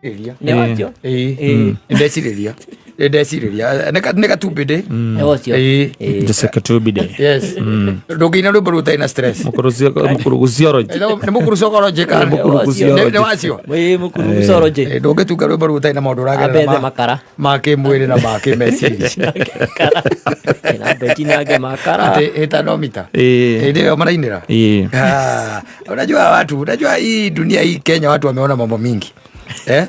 Nĩ wacio. Ĩĩ. Ndecirĩria. Ndecirĩria. Nĩ gatumbĩ ndĩ. Nĩ wacio. Ĩĩ. Just a katubide. Yes. Ndũngĩina rwĩmbo rũu ũtarĩ na stress. Mũkũrũguciology. Nĩ mũkũrũcogoroji kana? Mũkũrũguciology. Nĩ wacio. Ĩĩ, mũkũrũguciology. Ĩĩ, ndũngĩtunga rwĩmbo rũu ũtarĩ na maũndũ ũragerera Ambethe makara. Ma kĩmwĩrĩ na ma kĩmeciria. Makara. Na mbetinange makara. Atĩ ĩtanomita. Ĩĩ. Hĩndĩ ĩyo marainĩra. Ĩĩ. Ah, unajua watu, unajua hii dunia hii Kenya watu wameona mambo mingi. Eh?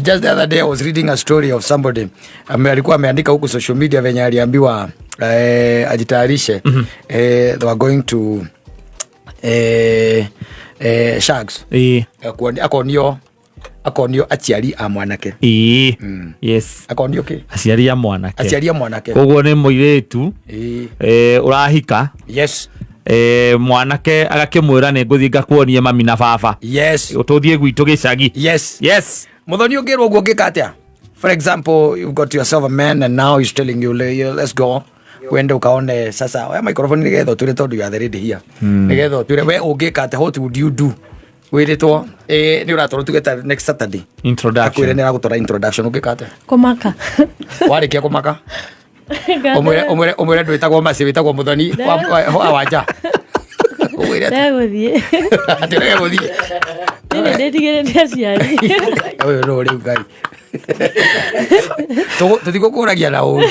Just the other day I was reading a story of somebody alikuwa ameandika huku social media venye aliambiwa ajitayarishe. They were going to shags. Ĩĩ. Akonio aciari a mwanake. Ĩĩ. Yes. Akonio ki? Aciari a mwanake. Aciari a mwanake. Koguo nĩ mũirĩtu Ĩĩ. Ũrahika. Yes. Mwanake agakĩmwĩra nĩ ngũthiĩ ngakuonie mami na baba. Yes. Tũthiĩ gwitũ gĩcagi. Yes. Yes. Muthoni ũngĩrwo ũguo ũngĩka atĩa? For example, you've got yourself a man and now he's telling you, "Let's go wende ukaone sasa oya microphone nigetha ũtwĩre tondũ you are the lady here, nigetha ũtwĩre we ũngĩka atĩa, what would you do wĩrĩtwo nĩ ũratwarwo tuge ta next Saturday akwĩre Introduction. nĩ aragũtwara introduction, ũngĩka atĩa? Kũmaka. Warĩkia kũmaka, ũmwĩre ndwĩtagwo Maci, wĩtagwo Mũthoni wa Wanja, ũmwĩre atĩa? Ndegũthiĩ. Atĩ ũrege gũthiĩ? Nĩ ndĩtigĩrĩte aciari. Ũyũ nũ rĩu Ngai tũtigũkũragia na ũru.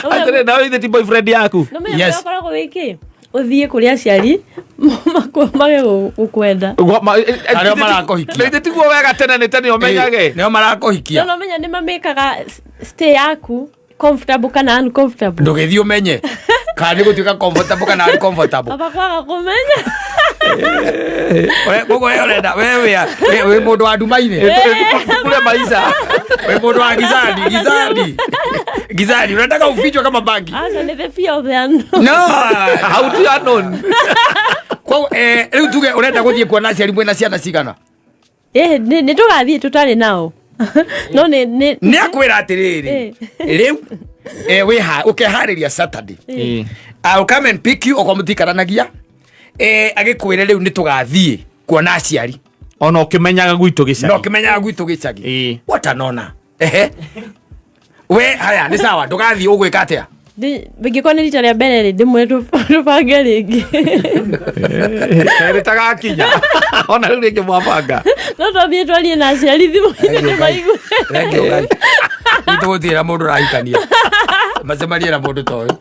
Atĩrĩ, nawe ithe ti boyfriend yaku? No menya Yes. ũrĩa ũkoragwo wĩ kĩ, ũthiĩ kũrĩ aciari mage gũkwenda. Arĩa marakũhikia. Ithe tiguo wega tene nĩ tene ũmenyage. Nĩo marakũhikia. No menya nĩ mamĩkaga stay yaku comfortable kana uncomfortable. Ndũgĩthiĩ ũmenye kana nĩ gũtuĩka comfortable kana uncomfortable. Baba kwaga kũmenya. Koguo we ũrenda we wĩ mũndũ wa nduma-inĩ. Kule maisha. Wĩ mũndũ wa gizani gizani gizani, unataka ufichwe kama bangi. Aca, nĩ the fear of the unknown. No. How do you know? Koguo rĩu tuge ũrenda gũthiĩ kuona aciari mwĩna ciana cigana? Nĩ tũgathiĩ tũtarĩ nao, no nĩ Nĩ akwĩra atĩrĩrĩ, rĩu wĩha ũkeharĩria Saturday, Ĩĩ. I'll come and pick you, okorwo mũtikaranagia, agĩkwĩre rĩu nĩ tũgathiĩ kuona aciari. Ona ũkĩmenyaga gwitũ gĩcagi. No kĩmenyaga gwitũ gĩcagi. Ĩĩ. What an honor. Ehe, we haya nĩ sawa, ndũgathiĩ, ũgwĩka atĩa? Ingĩkorwo nĩ rita rĩa mbere rĩ, ndĩmwĩre tũbange rĩngĩ. Kerĩ tagakinya ona rĩu rĩngĩ mwabanga. No twambie twarie na aciari thimũ-inĩ tũmaigue. Thank you, Ngai. Gwitũ gũtirĩ na mũndũ ũrahikania macemanie na mũndũ ta ũyũ.